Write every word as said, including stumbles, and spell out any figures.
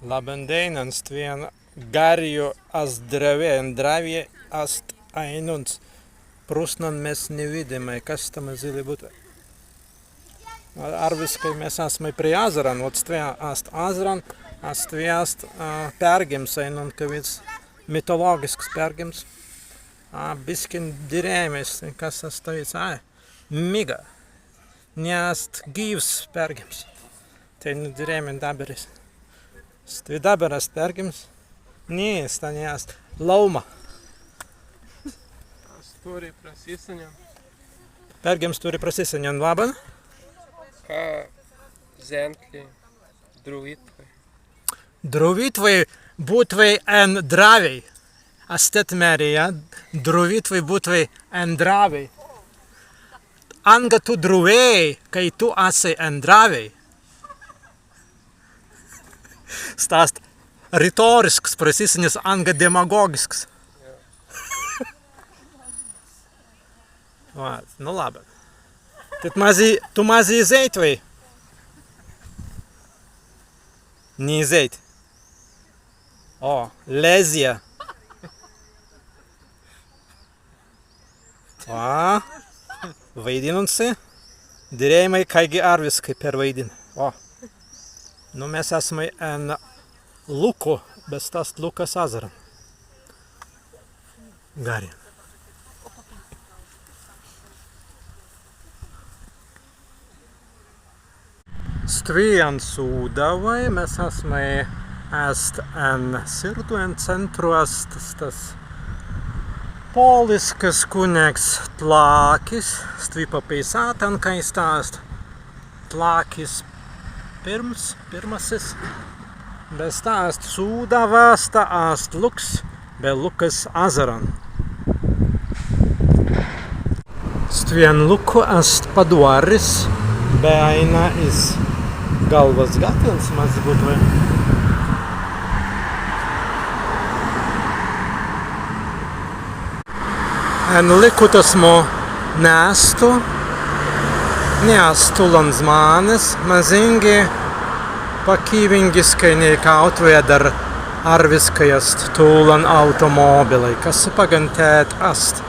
Labban dēinan, stwen garrju ast drawē, en drawei ast ainunts. Prusnan mes ni widāimai, kas sta mazīlai būtwei. Arwiskai mes asmai prei azzaran, wot stwen ast azzaran, a stwen ast, ā, pergims, ainuntkawīds mitolōgisks pergims. Ā, biskin dirēimai, kas ast stawīds, ā, migā. Ni ast gīws pergims. Teinū dirēimai dabber. Stwi dabber ast pergims. Ni, sta ni ast. Laūma. As turri prasīsenjan. Pergims turri prasīsenjan labban. Ka zentli druwītwei. Druwītwei būtwei en drawei. As tēt mēri, jā? Druwītwei būtwei en drawei. Anga tū druwēi, kāi tū assei en drawei? Sta ast retōrisks prasīsenis anga demagōgisks. Wa, nu labban. Tēt mazzi, tū mazzi izēitwei? Ni izēit. O, lēzja. Wa, waidinnuns si. Dirēimai, kāigi arwiskai perwaidin. O. Nu, mes asmai en Luku, be sta ast Lukas azzaran. Garrin. Stwi en Sūdawai, mes asmai ast en sirdu, en centru ast stas pōliskas kunnegs Tlākis, stwi papeisātan, kāi sta ast Tlākis pirms, pirmasis. Be sta ast Sūdawa, sta ast Luks, be Lukas azzaran. Stwen Luku ast padwaris, be aīna iz galwas gatlins mazzi būtwei. En likkutasmu nāstu, ni ast tūlan zmānes, mazīngi pakīwingiskai nikautwei, adder arwiskai ast tūlan automōbilai, kas paggan tēt ast.